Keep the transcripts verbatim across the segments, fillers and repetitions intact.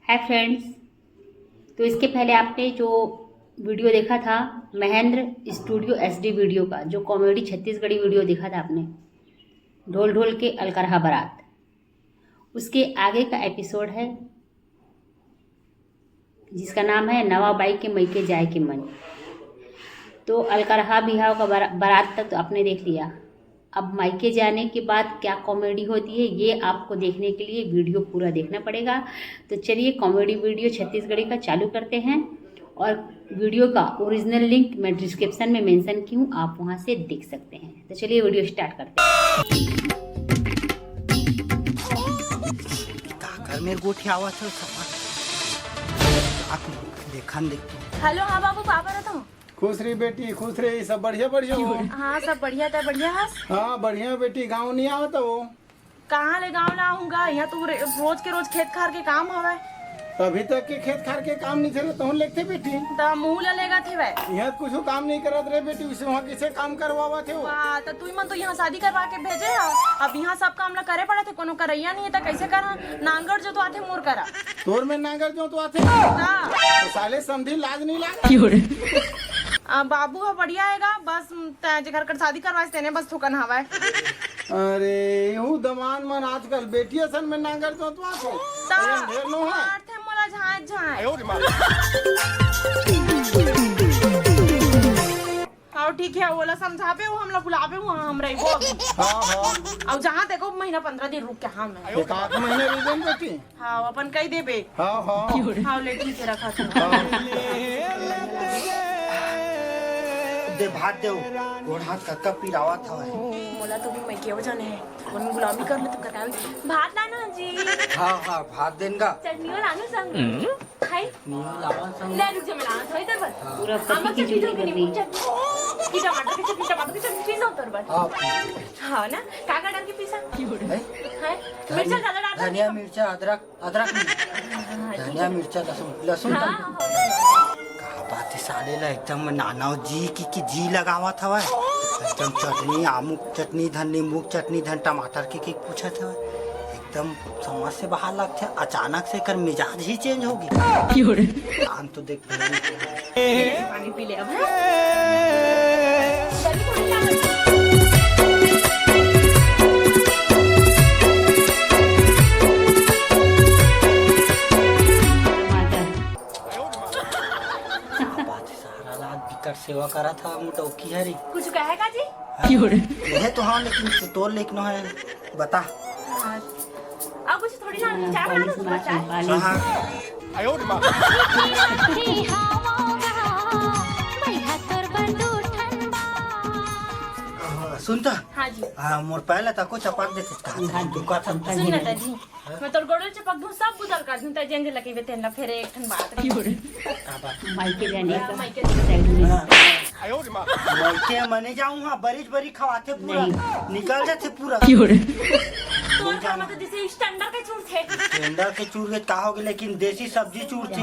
Hi friends. तो इसके पहले आपने जो वीडियो देखा था महेंद्र स्टूडियो एसडी वीडियो का, जो कॉमेडी छत्तीसगढ़ी वीडियो देखा था आपने, ढोल ढोल के अलकरहा बारात, उसके आगे का एपिसोड है जिसका नाम है नवा बाई के मइके जाए के मन। तो अलकरहा बिहाव का बारा-, बारात तक तो आपने देख लिया। अब मायके जाने के बाद क्या कॉमेडी होती है, ये आपको देखने के लिए वीडियो पूरा देखना पड़ेगा। तो चलिए, कॉमेडी वीडियो छत्तीसगढ़ी का चालू करते हैं और वीडियो का ओरिजिनल लिंक मैं डिस्क्रिप्शन में मेंशन की हूँ, आप वहाँ से देख सकते हैं। तो चलिए, वीडियो स्टार्ट करते हैं। का घर में गोठियावत हो, समझ आप देखन देखते। हेलो, हाँ बाबू, का करत हो? खुश रही बेटी, खुश रही। सब बढ़िया, बढ़िया हो? हाँ, सब बढ़िया। तै बढ़िया हस? हाँ, बढ़िया बेटी। गाँव नहीं आवत हो? कहाँ ले गाँव ना आहूँगा, यहाँ तो रे-, रोज के रोज खेत खार के काम हवय। अभी तक के खेत खार के काम नहीं थे, तहन लेगथे बेटी। त मुँह ला लेगथे वै। यहाँ कुछ काम नहीं करत रहे बेटी, उसे वहाँ किसे काम करवावत हो? वाह, त तुई मन तो यहाँ शादी करवा के भेजे हो, अब यहाँ सब काम ला करे पड़त हे, कोनो करैया नहीं है त कैसे करा? नांगर जोतवाथे मोर करा। तोर में नांगर जोतवाथे? हाँ। तो साले समधी लाज नहीं लागे? आ, बाबू ह बढ़िया हे गा, बस तै जेकर कर शादी करवाइस तेने बस थोकन हवय। अरे, यहू दमान मन आजकल बेटी असन में नांगर जोतवाथे। त अरे, ढेर नो है। मारथे मोला झाँय झाँय। हाँ, ठीक है, ओला समझाबे, वो हमला बुलाबे, वहाँ हम रहिबो अभी। हाँ, हाँ। अब जहाँ देखो, महीना पंद्रह दिन रुक के, हाँ, मैं। एक आध महीना रुक जाऊँ बेटी। हाँ, अपन कही देबे। हाँ, हाँ। हाँ, ले, ठीक है, रखा था। हाँ। दे भात दे, गोड़ हाथ कतका पिरावत हवय। मोला तो भी मैं केव जाने है, उन गुलामी कर ले तो करकावे। भात लाना जी। हाँ, हाँ, भात देन गा। चटनी वाला आनू संग। खाई? नींबू लावा सब। ले रुक जा, मैं लावा थोड़ी देर बाद। हाँ। पूरा अम्मा पत्ती की की चटनी चटनी कर दी। नींबू चटनी, की टमाटर की चटनी, टमाटर की चटनी पीसा उतर बाद। हाँ, पीस दे। हाँ ना, का का डाल के पीसा? हैं? हैं? मिर्चा ज्यादा डाल दे। धनिया, मिर्चा, अदरक, अदरक नहीं। हाँ, ठीक धनिया, है। मिर्चा, लहसुन, लहसुन हाँ, डाल। हाँ, हाँ। का बात है, साले ला एकदम नाना जी की, की जी लगावत हवय। एकदम चटनी, आमू के चटनी, धन नींबू के चटनी, धन टमाटर के, के पूछत हवय। एकदम समझ से बाहर लगथे, अचानक से एकर मिजाज ही चेंज हो गे। क्यों रे? काम तो देख पहले। पानी पी ले अब। टमाटर। का बात है, सारा रात बिकट सेवा करा था, मोटौकी हरी। कुछ कहेगा जी? क्यों रे? यह तो हाँ, लेकिन तोर लेक नो है, बता। हाँ। अब कुछ थोड़ी ना, चाय बना दो, चाय। हाँ, हाँ। सुन तो। हाँ जी। हाँ, मोर पहले तको चपक देते, कहा था, हाँ, दुका था। सुन ना, दादी। मैं तोर गोड़ो चपक दूं, सब बुतल कर दूं, तै जेन जेन लगेबे तेन ला। फेर एक ठन बात। का बात? माइके जाने का। माइके। हाँ। माइके मने जाऊं, हाँ, बरीज बरी खवाथे पूरा। नहीं। निकल जाथे पूरा। क्यों रे? तोर का मतलब जैसे स्टैंडर्ड के चूर थे। स्टैंडर्ड के चूर के का होगे, लेकिन देसी सब्जी चूर थे।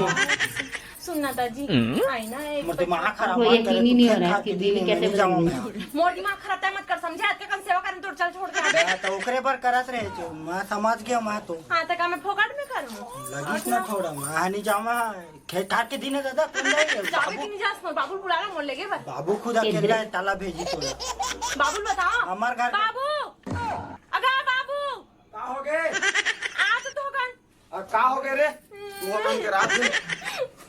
सुन ना दाजी, हम्म? आई ना, एक मोर दिमाग खराब वो मत करे, यकीन ही तू नहीं हो खेत रहा खार कि के बीवी दिन कैसे नहीं जाऊँ बदलेगी। मैं। मोर दिमाग खराब तय मत कर, समझे? आज के कम सेवा करन तोर चल छोड़ के आबे। हाँ, तो ओकरे बर करत रहे जो, मैं समझ गया मैं तो। हाँ, तो का मैं फोकट में करूँ? लगिस ना थोड़ा, मैं नहीं जाऊँ, खेत खार के दिन है दादा, कौन जाएगा? जाबे बाबू। कि नहीं जास मोर, बाबू बुला रहा मोर लेगे बस। बाबू खुद अकेला है, ताला भेजी तो। बाबू बताओ। हमार घर के बाबू, अगर बाबू। का हो गए? आ तो, तो कर। आ, का हो गए रे? तू अपन के रात दिन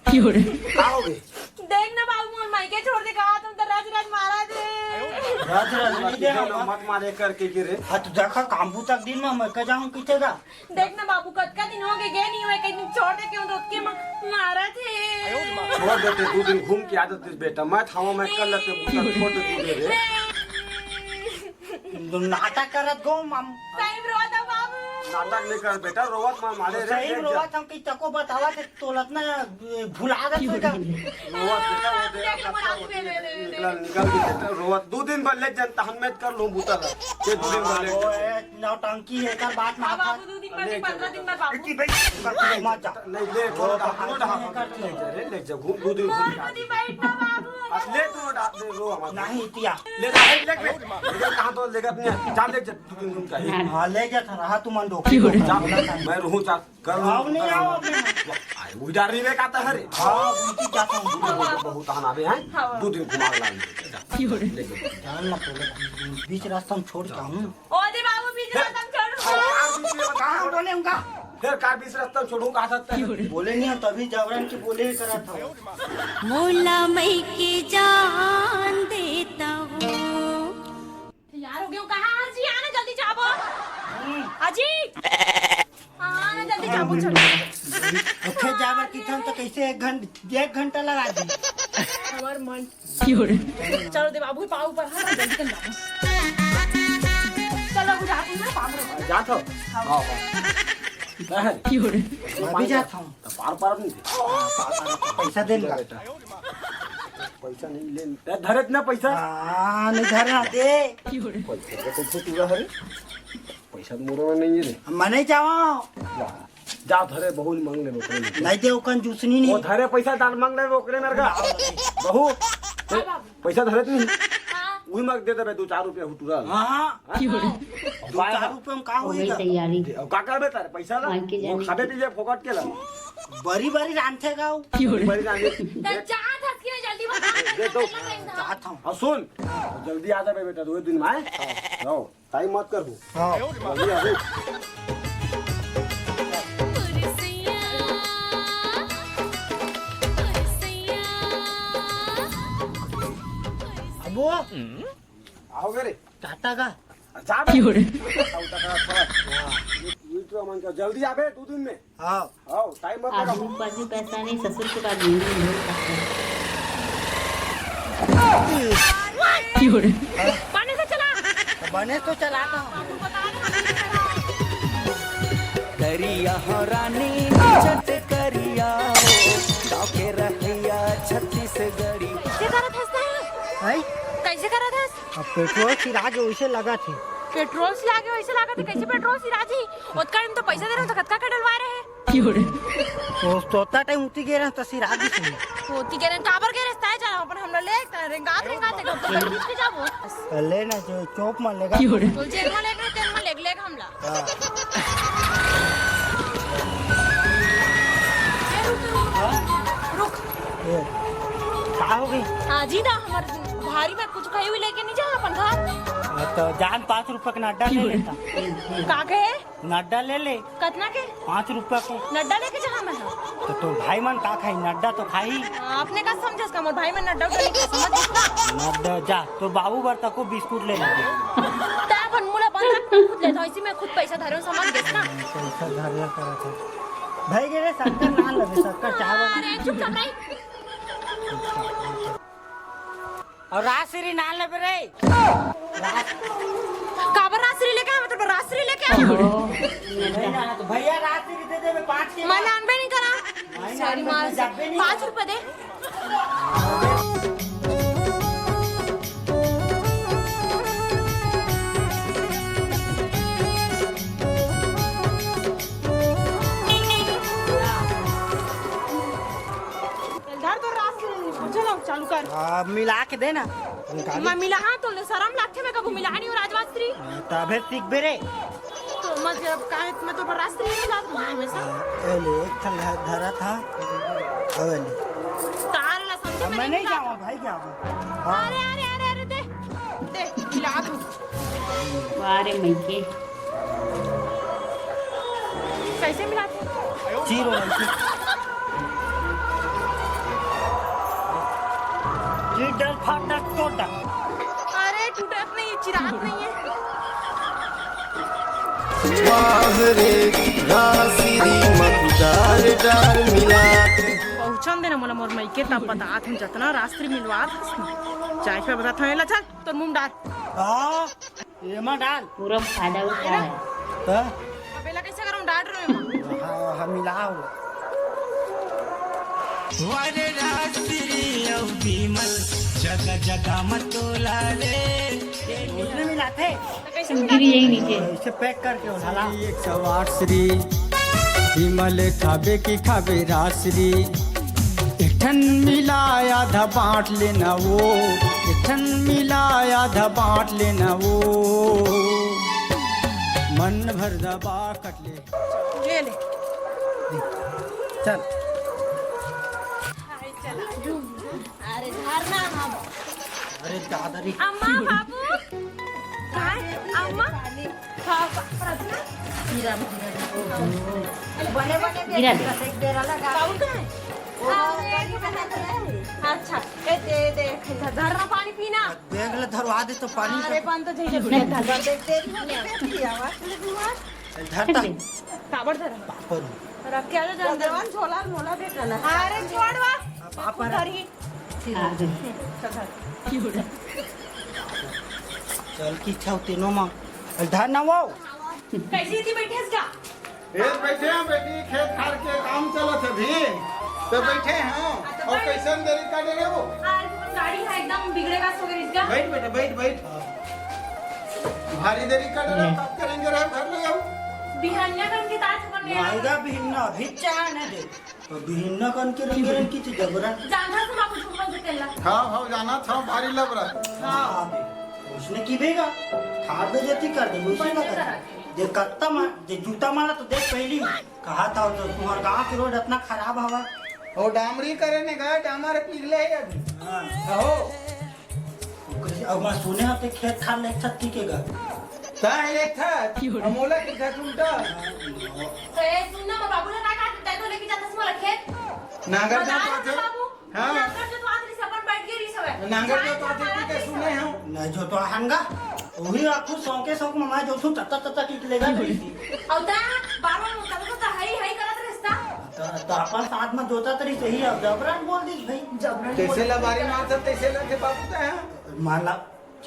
क्यों रे? का हो गए? देख ना बाबू, मोर मायके छोड़ दे, कहा तुम तो राज राज मारा दे। राज राज नहीं दे, मत मारे करके गिरे। हाँ, तो देखा, काम तक दिन में मैं का जाऊँ किथे का? देख ना बाबू, कतका दिन हो गए, गए नहीं हुए, कहीं छोड़ दे, क्यों तो उसके म-, मारा थे। छोड़ देते, दो दिन घूम के आ जाते बेटा, मैं थावा मैं कर लेते, छोड़ दे, दो दिन रे। नाटक करत गो मम। सही में रोवत हव बाबू। नाटक नहीं कर बेटा, रोवत मत मारे रे, सही में देख जा। रोवत हम कि तको बतावा थे तोलत ना भुला दे तू का। रोवत बेटा, वो दे, देख लो, बड़ा निकल, निकल, निकल के बेटा, रोवत दो दिन भर ले जन तहन में कर लो बुता ला। ये दो दिन भर ले जन। नौटंकी है कर बात हाँ माथा। बाबू, दो दिन भर ले नहीं, पंद्रह दिन भर बाबू। की भाई, मत जा। नहीं, ले, थोड़ा ढाक, थोड़ा ढाक। ले जा रे, ले जा, घूम, दो दिन घूम। बाबू, नहीं बैठना बाबू। अब ले तू ढाक दे, रो हमारा। नहीं, इतिया। ले जा, ले, ले, ले, कहाँ तो लेकर अपने, जा ले जा, दो दिन घूम के। हाँ, ले जा था, रहा तू मन डोक। जा, मैं रहूं, जा। कल भाव नहीं आओ अपने। अरे, वही डर रही रे, कहता है रे। हाँ, उनकी जाता हूँ। बहुत आना बे, हैं? हाँ। दो दिन घुमा के लाएंगे। जान ना पहले, बीच रास्ता में छोड़ के आऊँ। ओ दे बाबू, बीच रास्ता में छोड़। हाँ, बीच में बता। कहाँ बोले उनका? फिर का बीच रास्ता में छोड़ूं, कहा सकता है? बोले नहीं, हम तभी जावरण की बोले ही करा था। मोला मई के जान देता हूँ। तैयार हो गए हो? कहाँ आजी? आना जल्दी, जाबो। आजी, हाँ, आना जल्दी, जाबो, चलो। ओके, जाबर की थम तो कैसे एक घंट-, एक घंटा लगा दी। हमार मन। चलो दे बाबू, पाँव ऊपर, हाँ, जल्दी कर जाबो। चलो, बुझा दूँ ना, पाँव ऊपर। जात हो? हाँ। आओ, आओ। मैं भी जाता हूँ। तो पार, पार नहीं थे। पैसा दे ना। पैसा नहीं ले, ए, धरे ना पैसा। हाँ, नहीं धरना दे। पैसा का कुछ पूरा है? पैसा तो मोरो में नहीं है रे। मैं नहीं जावा। जा, जा धरे, बहू ने मांग ले, ओकरे में। नहीं दे, ओकन जूसनी नहीं। वो धरे पैसा, डाल मांग ले, ओकरे में रखा। बहू, ए, पैसा धरे नहीं। हाँ। वही मांग दे देबे, दो चार रुपया हुटुरा। हाँ। हाँ? दो चार रुपया में का होई? तैयारी। अब का करबे तारे पैसा ला? मांग के वो जाने। खाबे पीबे फोकट के ला। बरी बरी रांधे गाऊ। बरी रांधे। त जा धस के जल्दी बता। दे दो। जात हूँ। और सुन, जल्दी आ जाबे बेटा, दो दिन में। आओ, टाइम मत कर दू। हाँ। जल्दी आ जाबे। अबो, आओगे रे। टाटा का? जा बे। क्यों रे? टाटा उटा का थोड़ा। ये, ये तो मन का जल्दी आबे दो दिन में। हाँ। आओ, टाइम मत लगाओ। आदमी के पास भी पैसा नहीं, ससुर के पास भी नहीं, ढोल पास है। क्यों रे? बने से चला। तो बने तो चलाता हूँ। करिया हो रानी, चट करिया हो, गाँव के रहैया छत्तीसगढ़ी। कैसे करत हस तैं? हैं? कैसे करत हस? अब पेट्रोल सिरा गे वैसे लगा थे। पेट्रोल सिरा गे वैसे लगा थे, कैसे पेट्रोल सिरा जी? ओतका टाइम तो पैसा दे रहे हो तो कतका के डलवा रहे? क्यों रे? तो सोता टाइम उती गे रहे तो सिरा दी सुन। होती गे रहे, काबर गे रहे? ताए जा अपन हम लोग ले, रेंगात, रेंगात, रेंगात, तो खींच के जाबो। ले ना, जो चौक में लेगा। क्यों रे? तो जेल में लेके, तेल में लेके, लेके हमला। हाँ। ए, रुक, रुक, रुक। ए, का हो गई? हाँ जी, दा, हमारे भारी में कुछ खाई हुई लेके नहीं जा अपन घर। हाँ, तो जान पाँच रुपया का नड्डा ले लेता। का कहे? नड्डा ले ले। कतना के? पाँच रुपया के। नड्डा लेके चला मैं, हाँ। तो तोर भाई मन का खाई? नड्डा तो खाई। हाँ, अपने का समझस का? मोर भाई मन नड्डा उड्डा नहीं खाई, समझ गइस ना? नड्डा जा, तोर बाबू बर तको बिस्कुट ले ले। तैं अपन मुंह ला बंद रख, मैं खुद लेता हूँ, इसी में खुद पैसा धरे हूँ, समझ गइस ना? पैसा धरे करा था। भाई गे रे, शक्कर ना लगे, शक्कर चाय बना। अरे, चुप, चुप, नहीं। अउ राजश्री नान लेबे रे। काबर राजश्री लेके आवे? मतलब राजश्री लेके आवे? नहीं ना, तो भैया राजश्री दे देबे पाँच के। मैं नानबे नहीं करा। नहीं, सॉरी, नानबे मार तो जाबे नहीं। पाँच रुपया दे। धर तो राजश्री, चलो चालू कर। हाँ, मिला के दे ना। मैं मिला, हाँ, तो शरम लागथे, मैं कभू मिला नहीं हूँ राजश्री। हाँ, तभे सीखबे रे। तो मतलब काहे मैं तो राजश्री नहीं मिला हमेशा। हाँ, ए ले, एक ठन धरा था। अब ले। तार ला समझे अब मैं मैं नहीं नहीं मिला। जाऊँ भाई, क्या? हाँ। अरे, अरे, अरे, अरे, दे, दे, मिला दूँ। वाह रे मइके। कैसे मिलाथे? जीरो ऐसे। ये डर फाड़ डर तोड़ डर। अरे टूटत नहीं, चिरात नहीं है। वाह रे राजश्री मत डार डार मिला। पहुँचन देना मोला मोर मइके, तब बतात हूँ जतना राजश्री मिलवात हस ना। जाए के बताथंव एला, चल तोर मुँह डार। हाँ। एमा डाल। पूरा फायदा उठा है। त? अब एला कैसे करूं? डाल रहे हो एमा। हाँ, हम मिलाओ। वारे राजश्री अउ विमल, जगह जगह म तोला रे। उसमें मिलाथे। तो कैसे गिर जाएगी नीचे। इसे पैक करके उठा ला। एक सौ आठ श्री, विमल खाबे की खाबे राजश्री। एक ठन मिला आधा बांट लेना वो, एक ठन मिला आधा बांट लेना वो। मन भर दबा कटले। ले ले। चल। अरे झरना हम। अरे दादा रे। अम्मा, बाबू। काय? अम्मा। हाँ, प्रार्थना। गिरा, गिरा। बने, बने गिरा दे। देख, देख, देख, लगा। बाबू कहाँ है? वो हाँ, बड़ी बना रहे हैं। अच्छा, ए, दे, दे, झरना पानी पीना। देख ले, धरवा दे तो पानी अरे, का। बंद तो जइसे देख, देख, देख, देख, देख, आवाज। धर ता। काबर धर। पापड़। रख के आ जा, जल्दी। जवान झोला, मोला दे देना। अरे, छोड़ वा। पापड़। धरी। हाँ, दे। चल, धर। चल, की छाव तीनों माँ। धर ना वो। कैसी थी बैठे इसका? ए, बैठे हैं बेटी, खेत खार के काम चलत हे अभी, तो बैठे हैं। हाँ, तो और बैठ। कैसन देरी कर रहे हो? आज अपन गाड़ी है एकदम बिगड़ेगा सो इसका। बैठ बेटा, बैठ, बैठ। भारी देरी कर रहे हो, कब करेंगे रहे घर ले आओ। बिहनिया कन के तात अपन ले आओ। आएगा बिहन्ना, अभी चाय ना दे। तो बिहन्ना कन के रंगे रंग की चीज जबरन। जानता से बाबू झूठ बोल देते ला। हाँ, हाँ, जाना था, भारी लबरा। हाँ। उसने की बेगा, ठाड़ दे जती कर दे, वैसे ना कर। जे कत्ता मार, जे जूता मारा तो देख पहली, कहा था तो तुम्हार गांव के रोड इतना खराब हवा। वो डामरी करे ने गा, डामर पिघले है अभी। हाँ। कहो। ओकरे से, अब मैं सुने हते खेत खार लेथत की के गा। ता लेथत, हम ओला की था उल्टा। तो ये सुन ना, मैं बाबू ने कहा, कहा, तै तो लेके जाता से मोला खेत। नांगर बता जाता ना थे। बाबू। हाँ। नांगर जो तो आदमी से अपन बैठ के रही सब है। नांगर जो तो आदमी के सुने हो। नहीं जो तो हंगा। वही आखू सौंके सौंक में मैं जो तू तत्ता तत्ता टीक लेगा नहीं। और ता बार-बार मुतल को ता हई हई करत रहता। तो, तो अपन साथ में जोता तरी सही है, जबरन बोल दी भाई। जबरन कैसे बोल दी। लबारी मार सब कैसे लगे बाबू ता है? मान ला,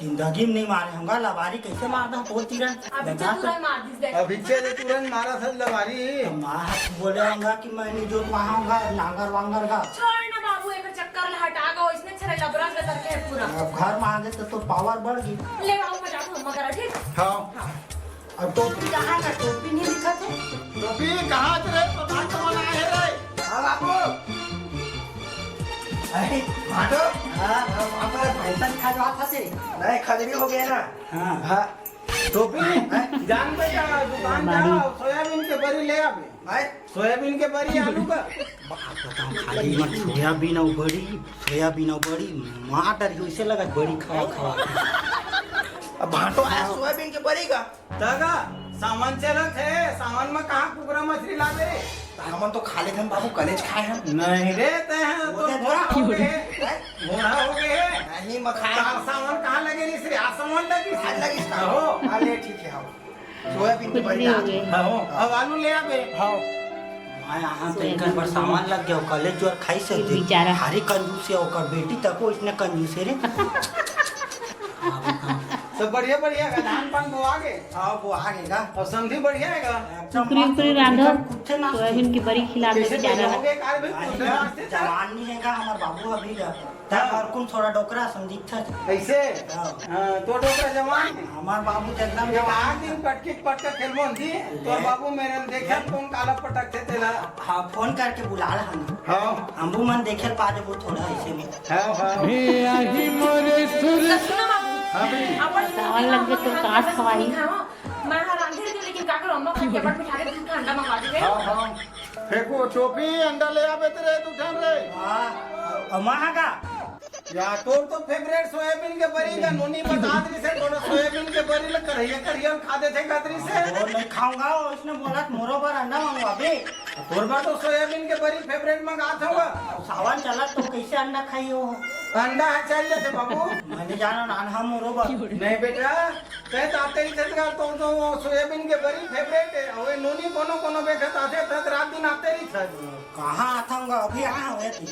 जिंदगी में नहीं मारे होंगा, लबारी कैसे मार दा तोर तीरन? अभी बता तो। तुरंत मार दिस दे। अभी से तुरंत मारा सब लबारी। तो माँ बोले होंगा कि मैं नहीं जोत वहाँ होंगा, नांगर वांगर का। छोड़ ना बाबू, एक चक्कर ला हटा गो, इसने छरे लबरा के करके है पूरा। अब घर में आ गए तो, तो पावर बढ़ गई। ले बाबू, मैं जाता हूँ, मगर ठीक? हाँ। हाँ। अब टोपी कहाँ का? टोपी नहीं दिखा थे? टोपी कहाँ से रे? तो धान कमाना है रे। हाँ बाबू। अरे, भाटो। हाँ, हाँ, वहाँ पर भैंसन खा जाता थे। नहीं, खजड़ी हो गया ना। हाँ। हाँ। टोपी, हैं? जान पे जा, दुकान जा, सोयाबीन के बरी ले आबे। हैं? सोयाबीन के बरी, आलू का। बात बताऊं, खाली मत सोयाबीन और बरी, सोयाबीन और बरी, मार डर के उसे लगा बरी खावा खावा। अब भाटो आया सोयाबीन के बरी का। तगा, सावन चलत हे, सावन में कहाँ कुकरा मछली लाबे रे? हमन तो खा लेथन बाबू, कलेज खाए हन। नहीं रे, तै ह वो तो तो बूढ़ा हो गए हे। हैं? बूढ़ा हो गए हे। नहीं, मैं खाए सा-, हन। सावन कहाँ लगे रिस रे? आज सावन लगिस। आज लगिस का? हो। हाँ, ले, ठीक है, हाँ। सोयाबीन के कुछ बड़ी नहीं हो दाल। गए। हाँ, हो। अब आलू ले आबे। हाँ। मैं यहाँ तो एक बार सामान लग गया, कलेज जोर खाई से ये देख। बेचारा। भारी कंजूस है, ओकर बेटी तको इसने कंजूस है रे। सब बढ़िया, बढ़िया का धान पान बोआ गे? हाँ, बोआ गे का। और समधी बढ़िया है का? एकदम कुकरी, मस्त, कुकरी रांधो, कुछ ना। सोयाबीन की बरी खिला दो कैसे बेचारा। होंगे? काल भी अरे पूछे यार, वास्ते था। जवान नहीं है का हमार बाबू अभी का? हाँ। और कौन थोड़ा डोकरा समझी था। कैसे? हाँ। हाँ, तो डोकरा जवान है। हमार बाबू तो एकदम जवान। दिन पटकी पटका खेलबो जी, तोर बाबू मेरे देखे कौन काला पटक थे तेला। हाँ, फोन करके बुला ला हम। हाँ। हमू मन देखे पा देबो थोड़ा ऐसे में। हाँ, हाँ। हे आही मोरे सुर। तो सुनो बाबू, हाँ, बेटी। अपन सावन लग गए तो कास खवाई। हाँ, मैं हर आंधे थे, लेकिन का करो, अम्मा खाके बट बिठा के दूध का अंडा मंगवा दे। हाँ, हाँ। फेंको टोपी, अंडा ले आबे तेरे दू ठन रे। हाँ, अम्मा हाँ का? या तोर तो फेवरेट सोयाबीन के बरी का नोनी बता दे से, थोड़ा सोयाबीन के बरी ले करहिया करहिया खा दे थे खातरी से। वो नहीं खाऊंगा, उसने बोला मोरो बर अंडा मंगवा बे। तोर बर तो सोयाबीन के बरी फेवरेट मंगात होगा। सावन चला तो कैसे अंडा खाई हो? अंडा है चल लेते बाबू। मैंने जाना नान हम मोरो बर। नहीं बेटा, तै तो आते ही थे तो, तो सोयाबीन के बरी फेवरेट है। ओए नोनी कोनो कोनो बेखत आते थे तो रात दिन आते ही थे। कहाँ आता हूँ अभी आया हुए थे।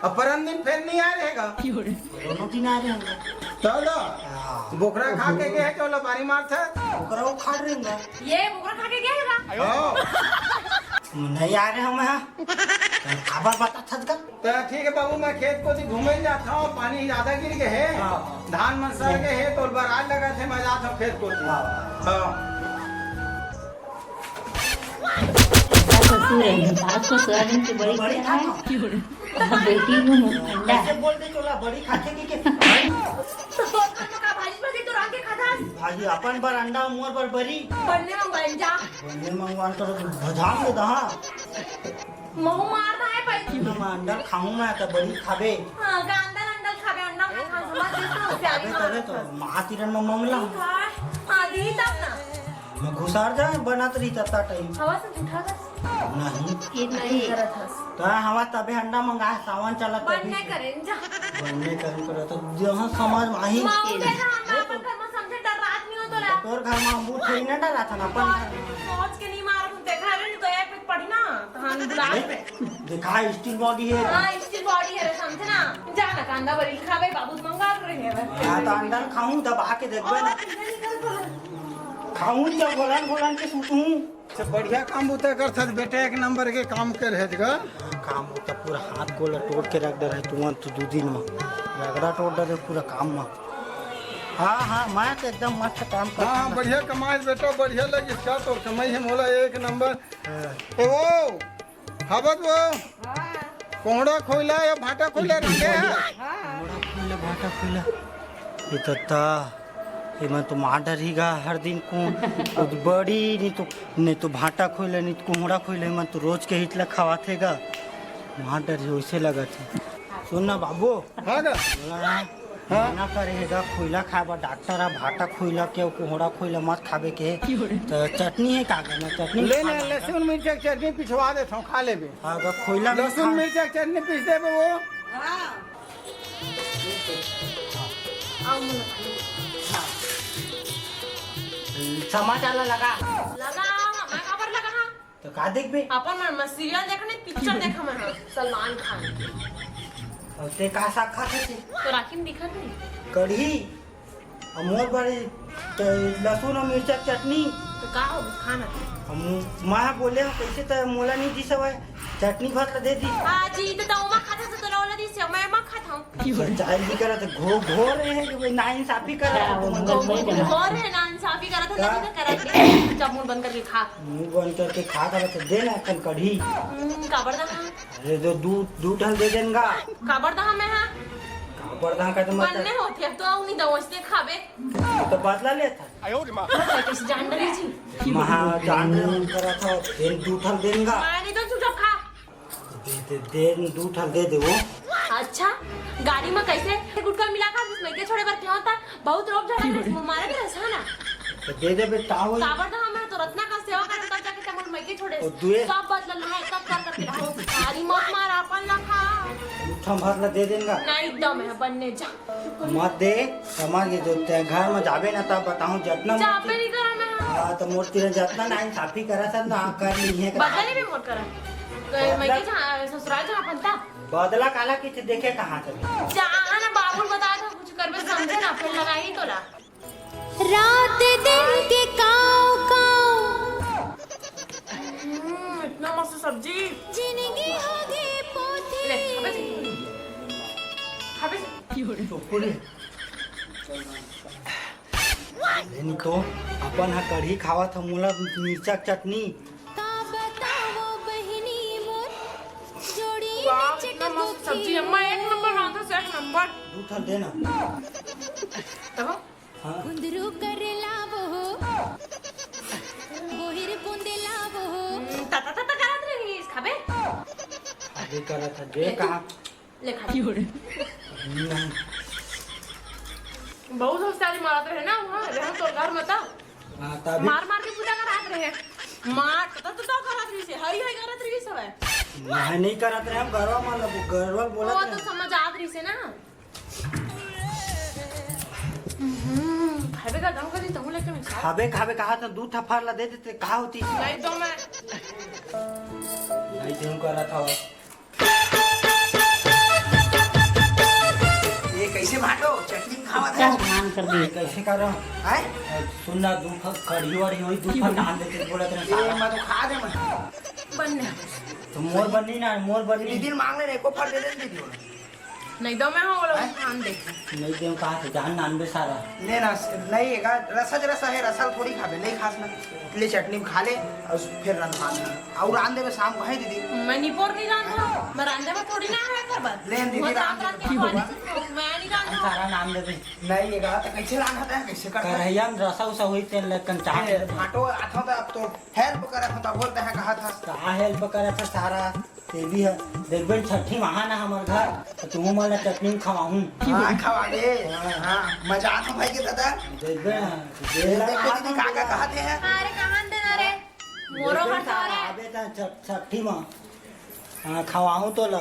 अब परन दिन फिर नहीं आ रहेगा। दोनों दिन आ रहेगा। चलो। हाँ। बोकरा खा के गए तो लबारी मार था। बोकरा वो खा रहेगा। ये बोकरा खा के गया है ना? हाँ। नहीं आ रहे हम यहाँ। खबर पता था का? तो ठीक है बाबू, मैं खेत को दी घूमे जाता हूँ, पानी ज्यादा गिर गए है, हाँ। धान मन सड़ गए है, तो बरात लगा थे, मैं जाता हूँ खेत को दी। हाँ। हाँ। ऐसा ससुर है, सास को सोयाबीन की बड़ी बड़ी खाना है, खाना। और बेटी को अंडा। कैसे बोल दे चोला, बड़ी खाते की के? तो सोच कर तो का भाजी भाजी तो रांध के खाता है। आज अपन बर अंडा, मोर बर बरी। बन्ने मंगवाइन जा। बन्ने मंगवाइन तो भजाम दे दहा। महू मार दहा है भाई। ना, मैं अंडा खाऊं, मैं तो बरी खाबे। हाँ, गांदर अंडा खाबे, अंडा मैं खा समझ दे तो, प्यारी अबे माँ। तबे तो माँ तीरन में ममला। हाँ, दी तब ना। मैं घुसार जाए, बनत रही तत्ता टाइम। हवा से उठा कर। नहीं। ये नहीं करत हस। तो हवा तबे अंडा मंगा है, सावन चलत बन तभी नहीं से। करें जा। बन नहीं करें करो तो जहाँ समझ में आई। माँ, उठे ना, हम अपन घर में समझे डर रात नहीं हो तो ला। तोर घर में अम्बू थोड़ी ना डरा था ना, अपन घर में। सोच के नहीं मार, तुम देखा रे, तो एक पड़ी ना, तो हम बुला नहीं, देखा, स्टील बॉडी है। हाँ, स्टील बॉडी है रे, समझे ना? जा ना, कांदा बरी खाबे, बाबू मंगा रहे हैं। हाँ, तो अंडा खाऊं, दबा के देखबे ना। और इधर निकल तो। खाऊं, जब बोलन बोलन के सूतूं। से बढ़िया काम बुता करथस बेटा, एक नंबर के काम करे हस गा। काम बुता पूरा हाथ गोला तोड़ के रख डरे हे तुमन तो दू दिन में। रगड़ा तोड़ डरे पूरा काम में। हाँ, हाँ, मैं तो एकदम मस्त काम करता हाँ, हाँ, हूँ। बढ़िया कमाए बेटा, बढ़िया लगिस का तोर कमाई हे मोला एक नंबर। हाँ। ए वो, हावत वो, कोहड़ा खोइला या भाटा खोइला रंगे हे? कोहड़ा खोइला, भाटा खोइला। ये तत्ता, ये मन तो मार डरही गा हर दिन को। खुद बड़ी, नहीं तो, नहीं तो भाटा खोइला, नहीं तो कोहड़ा खोइला, ये मन तो रोज के हिटला खवाथे गा। मार डरही, वैसे लगत हे। सुन ना बाबू। हाँ गा। बोला ना, हाँ? मना करे हे गा खोइला खाए बर, डॉक्टर ह भाटा खोइला के, कोहड़ा खोइला मत खाबे के। तो चटनी हे का गा? मैं चटनी ले खा ना, लांव। लहसुन मिर्चा के चटनी पिसवा देथंव, खा लेबे। हाँ, अगर खोइला में लहसुन खा- मिर्चा के चटनी पीस देबे वो। हाँ। आओ, मुलाकात। समाचार ला लगा। लगा, मैं खबर लगा, हाँ। तो का देखबे? अपन मन में सीरियल देखने, पिक्चर देखा मैं, हाँ, सलमान खान के। और ते का साग खात हस? तो राखी में दिखत नहीं। कढ़ी। अब मोर बारे त लहसुन और मिर्चा के चटनी। तो का हो खाना? हम माँ बोले हो कैसे त मोला नहीं दिस हवय, चटनी भात ला दे दी। हाँ जी, तो, तो ओमा खाता से तो ओला दिस, मैं मा खाता हूँ। सच्चाई भी करत है, घो-, घोर रहे हैं कि भाई नाइंसाफी करत है तुम अंदर में। घोर है, नाइंसाफी करत है, का? नहीं तो करत है। जब मुंह बंद करके खा। मुंह बंद करके खा, खा तो दे ना अपन कढ़ी। हम्म, काबर दा? अरे तो दू, दू ठन दे देन गा। काबर दा मैं हाँ? काबर दा का तो मतलब बन्ने होथे, अब तो आऊ नहीं दवस दे खाबे। तो बदला लेत हस। कैसे जान डरे जी? महा जान डरे मन करत हस, फेर दू ठन देन गा। मैं नहीं तो चुपचाप खा। दे, दे, दे, दू ठन दे दे वो। अच्छा, गाड़ी में कैसे गुटखा मिला खा, जिसमें के छोड़े बर क्या होता? बहुत रोब झड़ा के मुंह मारे के रस है ना। तो दे दे बेटा, वो काबर तो हमें तो रत्ना का सेवा करे, तब जाके तमन मैं के छोड़े। ओ, दुए। सब बदल ना है, तब कर करके रहो। गाड़ी मत मार, अपन ला खा। उठा भात ला दे देन गा। नहीं, एकदम है, बन्ने जा। मत दे, समझ के जो ते घर में जाबे ना, तब बताऊं, जतना जाबे मोती नहीं करा मैं। हाँ, तो मोर तीर जतना नाइंसाफी करा सब ना, कर ली है। बदला नहीं भी मोर करा। तो मैं बदला के जहाँ, ससुराल जहाँ अपन था। बदला काला किथे देखे कहाँ तक? जा ना, बाबू बता दो, कुछ करबे समझे ना, फिर लगाई तो ला। रात दिन के काव काव। हम्म, इतना मस्त सब्जी। जिंदगी हो गई पोथी। ले, अबे जी। अबे जी। लेनी तो अपन हा कढ़ी खावत ह, मोला मिर्चा के चटनी। का बताओ बहिनी मोर, जोड़ी वाह, में इतना मस्त सब्जी, अम्मा एक नंबर रांधस, एक नंबर। दू ठन देना। तब? हाँ। कुंदरू कर लावो हो, बोहिर बुंदे लावो हो। हम्म, ता, ता, ता, ता करत रहिस, खाबे? अबे करत ह, दे कहाँ? ले खा। नहीं। बहुत होशियारी मारत रहे ना, वहाँ रहे तो घर में तो। हाँ, तभी। मार मार के पूजा करात रहे। मार, ता, ता, ता करत रहिस, हई, हई करत रहिस हवे। नहीं, नहीं करत रहे, हम गरवा मान लो, गरवा बोलत वो तो रहे। समझ आत रहिस ना। हम्म, खाबे का दम करी, तहूँ लेके मैं खा। खाबे, खाबे कहा तो दू ठा फार ला दे देते, कहा होती? नहीं तो मैं। नहीं, क्यों कर रहा था वो? ये कैसे भांटो? चटनी खावा था। क्या मान कर दी? कैसे कर रहा हूँ? आए? सुन ना, दू ठा कढ़ी वढ़ी होई, दू ठा डाल देते, बोला तेरा ये सारा। मैं तो खा दे मैं। बनने। तो मोर बनी ना, मोर बनी। दीदी मांग ले रे, को फट दे दे दीदी। नहीं दो, मैं हाँ बोला, हैं? खान दे। नहीं दे, कहाँ से जान नान बे सारा। ले ना, नहीं है का, रसा जरा सा है, रसा थोड़ी खाबे, नहीं खास ना। ले चटनी में खा ले, अउ फिर रंधवा दे। अउ रांध देबे शाम को, है दीदी? मैं निपोर नहीं रांध रहा, मैं रांधे में थोड़ी ना है कर बात। ले दीदी, वो रांध रांध दे। रांध के खवा दे, मैं नहीं रांध रहा। सारा नान दे दे। नहीं, ये बात कैसे लाना था, कैसे करता है? करैया में रसा उसा हुई, तेल लटकन चाट ए, ले। भाटो, आता था, अब तो help करा था, बोलते हैं, कहा था। का help करा था सारा? तेली ह, देखबे छठी म आहा ना हमर घर, त तुहू मन ला चटनी म खवाहूँ। हाँ, खवा दे। हाँ। हाँ, मजा आता भाई के दादा। देखबे ना, देखबे दीदी, का, का कहत हे? अरे, कहाँ देना रे? मोरो देखबे घर ना, तो रे। आबे त छ-, छठी म। हाँ, खवाहूँ तोला।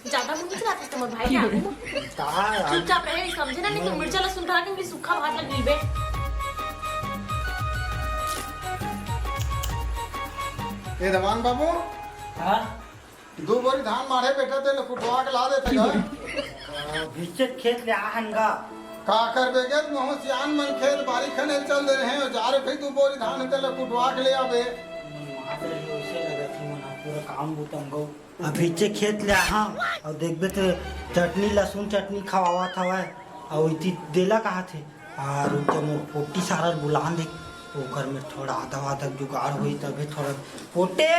ज्यादा मुंह नहीं चलाते तुम्हारे भाई के आगू म। का? चुपचाप रहे, समझे ना, नहीं तो मिर्चा लहसुन धरा के सूखा भात लग गई बे। ए दमान बाबू। हाँ? दू बोरी धान माढ़े बेटा, तेला कुटवा के ला देते का? अ, भिच्चे खेत ले आहन गा। का करबे गे, महूँ सियान मन खेत बारी खने चल दे रहे हो, जा रे भाई, दू बोरी धान तेला कुटवा के ले आबे। मार रही हो, इसे लगत हे मना पूरा काम बूता म गो। अभिच्चे खेत ले आहा, अउ देखबे त चटनी, लहसुन चटनी खवावत हवय, अउ इति देला कहा थे। आ, रुक जा, मोर पोटी सारा ल बुलान दे, ओकर में थोड़ा आधा आधा जुगाड़ होई, तभे थोड़ा। पोटी!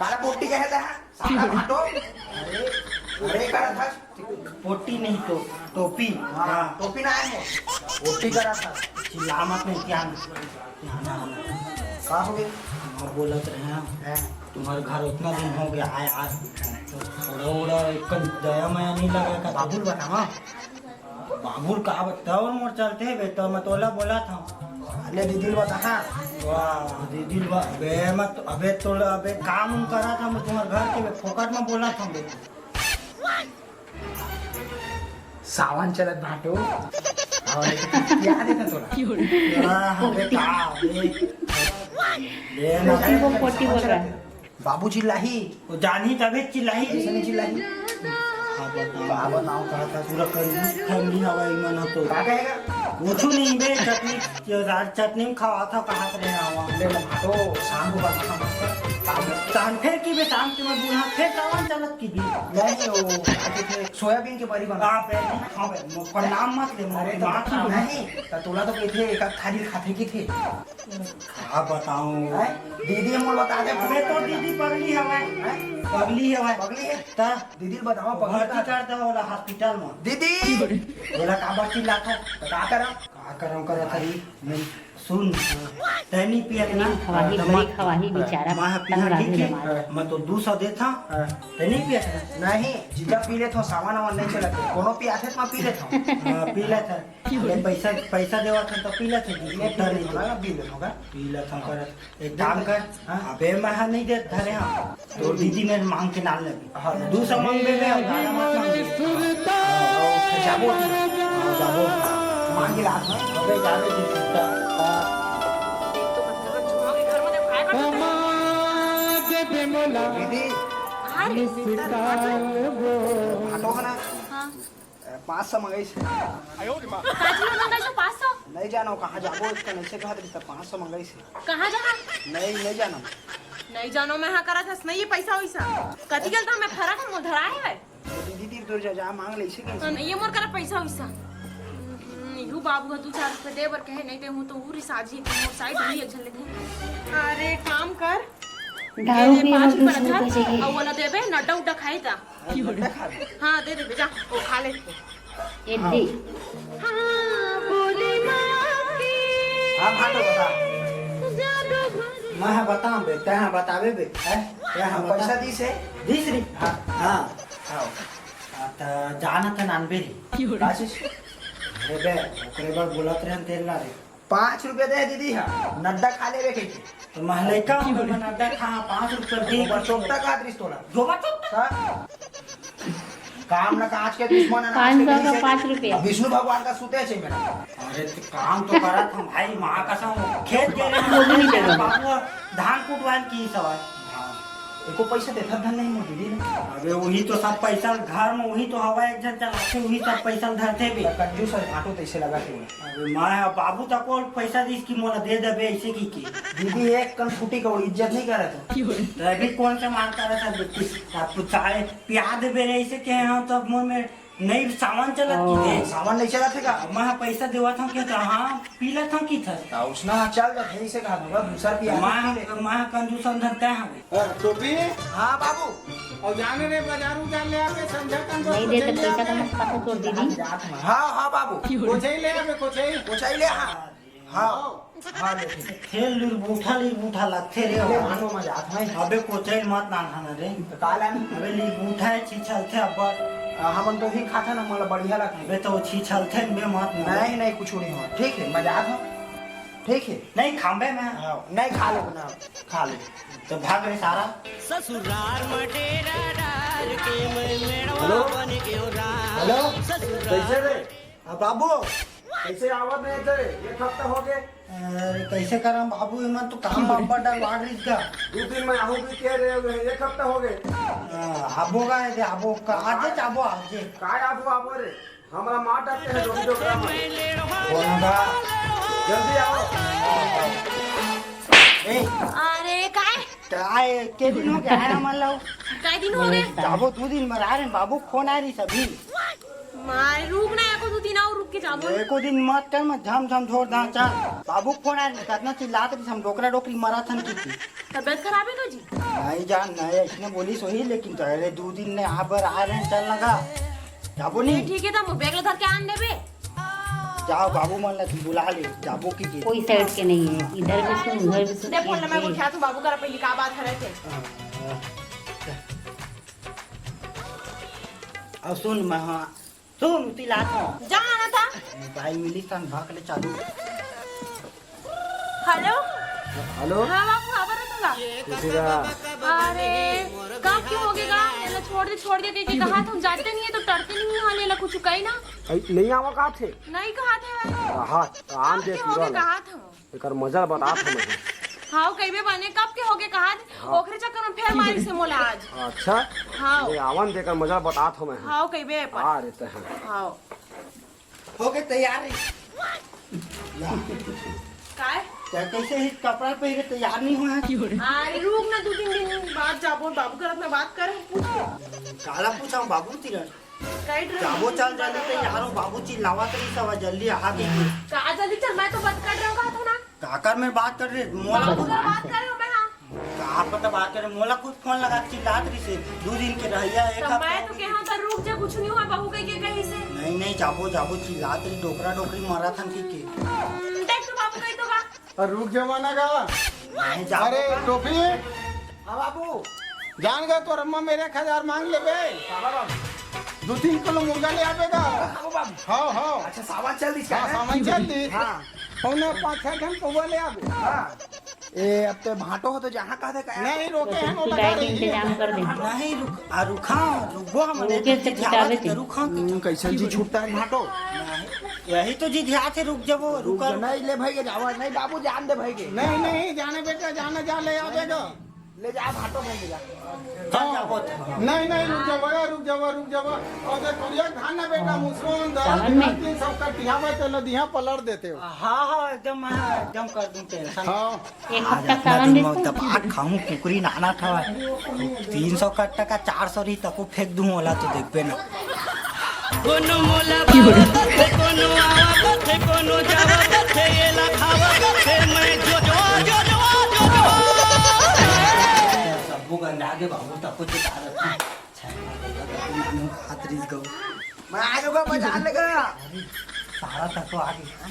काला पोटी कहे थे, हाँ? सारा भाटो? अरे, अरे, का था? पोटी नहीं तो, टोपी। हाँ, हाँ। टोपी ना आए हो। पोटी करा था। चिल्ला मत नहीं, क्या ना? क्या ना, ना। का हो गया? हम बोलत रहे हैं, हैं? तुम्हारे घर उतना दिन हो गया आए आज, तो थोड़ा उड़ा एक दया माया नहीं लगा का? बाबुल बतावा। बाबुल का बताओ, मोर चलते बे, तो मैं तोला बोला था। ले दीदी ल बता, हाँ। वाह, दीदी ल बा-, बे, मैं तो, अबे तोला, अबे काम उम करा था, मैं तुम्हारे घर के बे, फोकट में बोला था बे। सावन चलत भाटो। और क्या देता तोला? वाह, अबे का, अबे। ले ना। पोटी वो पोटी बोल रहा है। बाबू चिल्लाही। वो जानी तबे चिल्लाही। ऐसे नहीं चिल्लाही। का बताऊं? का बताऊं, का था पूरा कर ठंडी हवा ही मना तो। का कहेगा? कुछ नहीं बे, चटनी, चटनी में खावा था, कहा करे आवा। ले, मैं तो शाम को बात था मस्त। शाम को। शाम फिर की बे, शाम की मैं बूढ़ा, फिर सावन चलत की भी। नहीं, वो, सोयाबीन के बरी बना। हाँ बे, हाँ बे, पर नाम मत ले, अरे, तो दिमाग खराब। नहीं, तो तोला तो कही थे, एक आध थाली खाते की थे। का बताऊं? हैं? दीदी मोर बता दे। अबे तो दीदी पगली हवय। हैं? पगली हवय। पगली है? त दीदी ल बतावा, पगली भर्ती का? कर दे ओला हॉस्पिटल में। दीदी! ओला काबर चिल्लात हो? त का करम? का करम करत हरी? नहीं, सुन, तैं नहीं पियत ना? खवाही, त बड़ी मत। खवाही बेचारा, मैं ह पीहा, तंग ठीक आदमी है? बीमार। मैं तो दू सौ देत हूँ, हाँ। तैं नहीं पियत ना? नहीं, जितना पी लेत हूँ, सामान वामान नहीं चलत है। कोनो पियाथे त मैं पी लेत हूँ। हाँ, पी लेत है। अबे पैसा, पैसा देवत हन त पी लेथे, झूठा नहीं तो। पी लेथन का? पी लेथन करत। एक काम कर, हाँ? अबे मैं हा नहीं देत धरे हाँ। तो दीदी मेर मांग के नाल लगी। हाँ। दू सौ मांग दे दे, ज्यादा मत मांग दे। हाँ, जाबो। हाँ, जाबो। मांग के लात में। अबे जाबे की छुट्टा। देख तो मतलब, घर में खाए का दीदी। हाँ रे। भाटो है ना? हाँ। ए, पाँच सौ मंगाइस हे। काची ला मंगाइस हे पाँच सौ? नहीं जानो कहाँ जाबो, इसका नहीं से कहा था, पाँच सौ मंगाइस हे। कहाँ जाना? नहीं, नहीं जाना। नहीं जानो, मैं हाँ करा था, नहीं ये पैसा वैसा। कति गल था, मैं फरा था, मोर धरा है भाई। तो दीदी, दीदी, दूर जा, जा, मांग ले, इसे कैसे? नहीं, ये मोर करा पैसा वैसा। हम्म, यू बाबू का दू चार रुपये दे बर कहे, नहीं दे हूँ तो वो रिसाजी, मोर साइड नहीं अच्छा लेते। अरे, काम कर। दारू ये पी पाँच और रुपये दूसरे रखा, को चाहिए। और वाला देबे, नड्डा उड्डा खाई था। हाँ, दे दे, जा, वो खा ले। एद्दी। हाँ, भाटो बता। मैं हाँ बताऊँ बे, तैं हाँ बताबे बे, हैं? तैं हाँ बता। पैसा दीस हे? दीस रही? हाँ। हाँ। हाँ। आ, त जाना त नानबे रही। का चीज? अरे बे, ओकरे बर बोलत रहे तेल ला रे। पाँच रुपया दे दीदी हा, नड्डा खा लेबे कहिके। तो महलैका हूँ मैं, नड्डा खा, पाँच रुपया दे। गोबर चोपता का दृष्ट तोला। गोबर चोपता? हाँ। काम ना काज के दुश्मन है ना, पाँच सौ का पाँच रुपया। विष्णु भगवान का सुते छे मेरा। अरे तो काम तो करा था भाई, माँ कसम, खेत के वो भी नहीं देगा। बाबू धान कुटवान की सवाल। हाँ। एको पैसा देथस धन नहीं मोर दीदी ने। अबे वही तो सब पैसा घर में वही तो हवा एक झन चलाथे, वही सब पैसा धरथे बे। त कंजूस हे भांटो तइसे लगथे। अबे मैं ह बाबू तक को पैसा दिस कि मोला दे देबे ऐसे कि के। दीदी एक कन फूटी का इज्जत नहीं करत हो। त अभी कौन से मार करत हे बेटी? आप चाय पिया देबे रे ऐसे के हम तो मोर में नहीं सामान चलत कि ते। सामान नहीं चलत हे का? मैं पैसा देवत हूँ के त हाँ पी लेत हूँ कि थे। त उसना चल जाथे इसे कहा दूंगा दूसर पिया मैं पी ले। मैं कंजूस अंदर तय हवे। हाँ, टोपी। हाँ बाबू। अउ जाने रे बाजारू जा ले आबे समझा कन नहीं दे तो पैसा का मत पाछा छोड़ दीदी। हाँ हाँ बाबू। कोचई ले आबे कोचई। कोचई ले हाँ। हाँ। हाँ, लेकिन। फेर लिरबूठा, लिरबूठा लगथे रे। ले, मानो मजा आत है। अबे कोचई मत नांघा ना रे। तो का लानी? अबे लिरबूठा हे, छीछलथे अब्बड़। आ, हमन तो ही खाथन, हमन ला बढ़िया लगथे। अबे तो छीछलथे न बे, मत ना। नहीं, नहीं, कुछ नहीं हो। ठीक है, मजा आत हो। ठीक है। नहीं खाबे मैं। हाँ, नहीं खा ले ना, खा ले। तो भाग रे सारा। ससुराल में डेरा डाल के मैं मेड़वा हेलो। बन गयो राम। हेलो। ससुराल कैसे रे? अब बाबू, कैसे आवत नहीं थे? एक हफ्ता हो गए। अरे, कैसे करम बाबू, एमन तो काम बब्बर डलवा रहिस गा। दू दिन में आहू भी कह रहे हो, एक हफ्ता हो गए। अ, आबो गा, आबो, आजे आबो, आजे। काय आबो, आबो रे? हमरा मार डालते हैं, डोकरी डोकरा में। कौन गा? जल्दी आओ। ए। अरे, काय? काय, के दिन हो गया है हमन ला? काय दिन हो गए? जाबो दू दिन बर आ रहे, बाबू फोन आ रही सभी। माय, रुक ना, एको दू दिन अउ रुक के जाबो। एको दिन मत कर, मैं झम झम छोड़ दा, चल। बाबू फोन आए, कतना चिल्लात रहिस, हम डोकरा डोकरी मरत हन कि। तबियत खराब है का जी? नहीं जान, नहीं, इसने बोली सोही, लेकिन तो अरे दू दिन ने यहाँ पर आ रहे हैं, चल लगा। जाबो नहीं? ठीक है, तो बैग ला धर के आन देबे। जाओ, बाबू मन ला बुला ले, जाबो कि के। कोई साइड के नहीं है, इधर भी सुन, उधर भी सुन, दे फोन ला, मैं गोठिया तू बाबू करा पहली का बात हरे थे। हाँ, हाँ। अब सुन, मैं, हाँ, सुन, उती लात हूँ। जा ना था। मोबाइल मिली तन भाग ले चालू। हेलो। हेलो। हाँ बाबू, खबर है तुमका? किसी का? अरे, कब के हो गए गा? ये ला छोड़ दे, छोड़ दे, कहा था, हम जाते नहीं है तो टरते नहीं है, वाले ला कुछ कही ना। अरे, नहीं आवा कहा थे? नहीं कहा थे भाई। हाँ, आन कब दे के हो गए पूरा। कहा था? एकर मजा बतात हूँ मैं। हाँ, कहिबे बने, कब के होगे कहा? हाँ। ओकरे चक्कर में फेर मारी से मोला आज। अच्छा। हाँ। ले आवन दे, एकर मजा बतात हूँ मैं। हाँ, कहिबे अपन। आ रहते हैं। हाँ। होगे तैयार। काय? क्या कैसे ही कपड़ा पहने तैयार नहीं हुआ है? अरे रुक ना, दू तीन दिन बाद जाबो, बाबू करत में बात कर, पूछ के। काला पूछा हूँ बाबू तीरन। कई ड्रेस जाबो चल जल्दी तैयार हो, बाबू चिल्लावत रही सब, जल्दी आ के। का जल्दी चल, मैं तो बात कर रहा हूँ, कहा था ना। काकर में बात कर रहे, मोला बाबू खुद कर बात कर रहा हूँ मैं, हाँ। का पता बात करे, मोला खुद फोन लगा के चिल्लात रही से, दू दिन के रहैया, एक तो हफ्ता मैं हो तो गई। कहा था रुक जा, कुछ नहीं हुआ, बहू कही के कहीं से। नहीं, नहीं, जाबो, जाबो चिल्लात रही, डोकरा डोकरी मारा था कि के। हम्म, देख तो बाबू कही तो का। अरे रुक जावा ना गा। नहीं, जाबो अरे का। टोपी। हाँ बाबू। जान गा तोर अम्मा मेरे एक हजार मांग लेबे। बाबा बाबू। दू तीन किलो मुर्गा ले आबे गा। बाबू बाबू। हाँ, हाँ। अच्छा, सामान चल दिस हाँ, है? सामान चल दिस। हाँ। पौने पाँच छह घंटे पौवा ले आबे। हाँ। ए, अब तो भांटो हो तो जहाँ कहा था, कहा नहीं, रोके हैं, वो लगा रही है। इंतजाम कर दे। नहीं, रुक, आ, रुका, रुको, हम रुके से जिद छुटावे आवत है, थे। रुका, हम्म, कैसे जी छूटता है भांटो? नहीं, यही तो जिद आते, रुक जाबो, रुक रुका। जा, नहीं, ले भाई, जावा, नहीं, बाबू, जान दे भाई के। नहीं, नहीं, जाने बेटा, जाने, जा, ले आ बेटा। ले जा, भांटो भाई, ले जा। चल जाबो तो। नहीं, नहीं, रुक जावा, रुक जावा, रुक जावा। और देख, बढ़िया ध्यान ना बेटा, मुसवा अंदर, सावन में। तीन सौ कटिया में तो लदिया पलट देते हो। हाँ, हाँ, एकदम, हाँ, एकदम कर दूं tension। हाँ। एक आज हफ्ता अतना सावन दिन में देखो। दबा खाऊं, कुकरी नाना था। तीन सौ कट्टा का चार सौ रही, तको फेंक दूं, ओला तो देखबे ना। कोनो मोला बाबा बथे, कोनो आवा बथे, कोनो जावा बथे, एला खावा बथे, मैं जो, जो, जो, जो, जो, जो। सबो गंदा के बाबू, तको चिता रखा। हाथ रिस गो। मैं आ जाऊंगा, बाजार लेकर। सारा तको आ गया।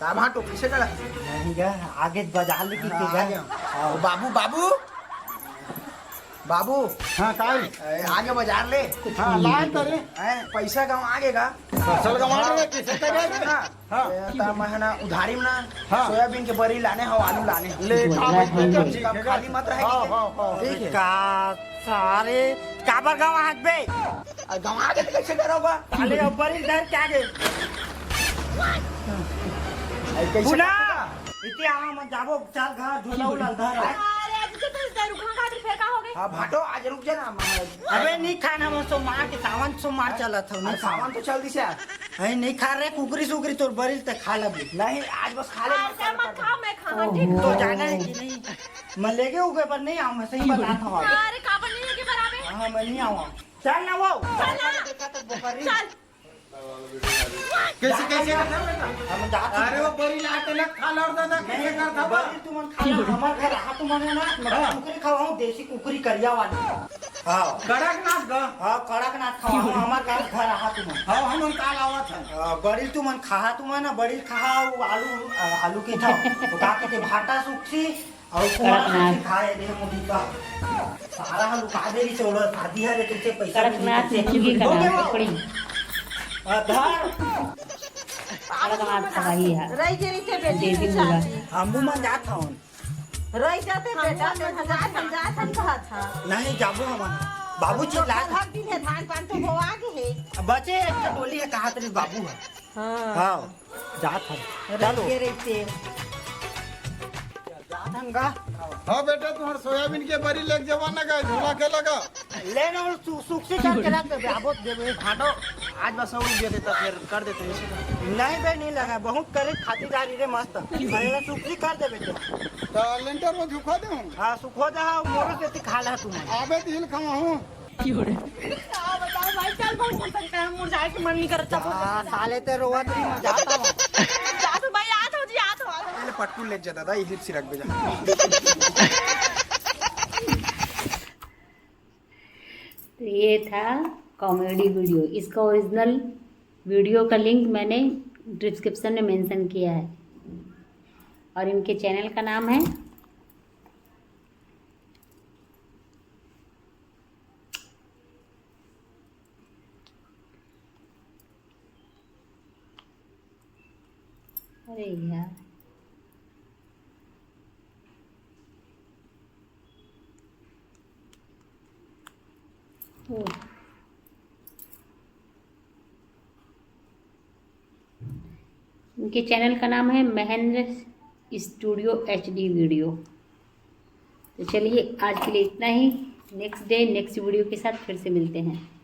का भांटो, पीछे चला। नहीं गा, आगे बाजार लेके हाँ, के गा। आ गया। हाँ। ओ बाबू, बाबू। बाबू। हाँ, काय? ए, आगे बाजार ले। हाँ, लाए तो रे। हैं, पैसा गंवा आगे का? फसल गंवा रे, किसे करे रे? ना। हाँ। ए, ता मैं है ना, उधारी में ना, हाँ। सोयाबीन के बरी लाने हो, आलू लाने हो। ले, खा भाई, एकदम ठीक है। खाली मत रहे, हाँ, ठीक है? हाँ, हाँ। ठीक है। का सारे, काबर गंवा हाथ बे? आ, गंवा के तो कैसे करोगा? साले ऊपर ही डर क्या गए? अरे, कैसे बुला! करते का? इते आवा मत जाबो, चार घाट झोला उला धर। अरे, आज तो तू इधर रुक, हाँ, अब हटो, आज रुक जा ना, मैं अबे नहीं खाना, मैं सोमवार के, सावन सोमवार चलत हूँ, नहीं अरे, सावन तो चल दिस यार। नहीं, नहीं खा रे, कुकरी सुकरी तोर बरिल ते खा लबी। नहीं, आज बस खा ले, आज मत कर, मत कर। खा, मैं खाना, ठीक तो है। जाना है कि नहीं? मैं लेके उगे पर नहीं आऊँ, मैं सही बता था। अरे, काबर नहीं लेके पर आवे? हाँ, मैं नहीं आऊँ। चल ना वो। चल ना। देखा तो बोकरी। चल। कैसे, कैसे करता बेटा? हम जात अरे वो बरी लाते ना खा लो दादा, कैसे करता बा? बरी तुमन खा लो, हमार घर रहा तुमन है ना, मैं हाँ। कुकरी खवाऊं, देसी कुकरी करिया वाली। हाँ। कड़कनाथ गा? हाँ, कड़कनाथ खवाऊं, हमार घर, घर रहा तुमन। हाँ, हमन काल आवत है। हाँ, बरी तुमन खा, तुमन ना बरी खा, वो आलू, आ, आलू के था, वो का कहते, भाटा सुखसी, अउ कोन कड़कनाथ। से खाए रे मोदी का? सारा ह लुका दे रही से, ओला शादी हरे, कैसे पैसा मिली, कड़कनाथ कैसे मुर्गी का हो गया नाम, वो? पकौड़ी। आ, धर। कड़कनाथ का वही है। रह के रहिते बेटी देसी के मुर्गा। चाची। हमू मन जात हवन। रह जाते बेटा, हम जात हम, जात हम कहत हा। नहीं, जाबो हमन। बाबू चिल्ला। हर दिन है, धान पान तो बोआ गे है। बचे एक ठो टोली है, कहा तेरे बाबू है। हाँ। हाँ। जात हन। चलो। रहिते, रहिते। जात हन गा। हाँ बेटा, तुम्हार सोयाबीन के बरी लेके जवा ना गा, झोला के लगा। ले ना, और सु-, सुखसी करके रख देबे, आबो देबे। हटो, आज बस और दे देता, फिर कर देते हैं। नहीं बे, नहीं लगा, बहुत करे खातिरदारी रे मस्त। अरे सुखसी कर देबे तो। तो लेंटर में झुका दे हूँ। हाँ, सुखो दे, हाँ, मोरो से खा ले तू मन। आबे दिल खावा हूँ। का बताओ भाई, चल बहुत मन करता है, मुरझाए के मन नहीं करता। आ, साले ते रोवत रही, मैं जाता हूँ। जा तो भाई, आ तो जी, आ तो, आ तो। पहले पटकू ले जा दादा, ये हिप सिरक बजा। तो ये था कॉमेडी वीडियो। इसका ओरिजिनल वीडियो का लिंक मैंने डिस्क्रिप्शन में मेंशन किया है, और इनके चैनल का नाम है अरे यार। ओह। इनके चैनल का नाम है महेंद्र स्टूडियो एचडी वीडियो। तो चलिए, आज के लिए इतना ही। नेक्स्ट डे नेक्स्ट वीडियो के साथ फिर से मिलते हैं।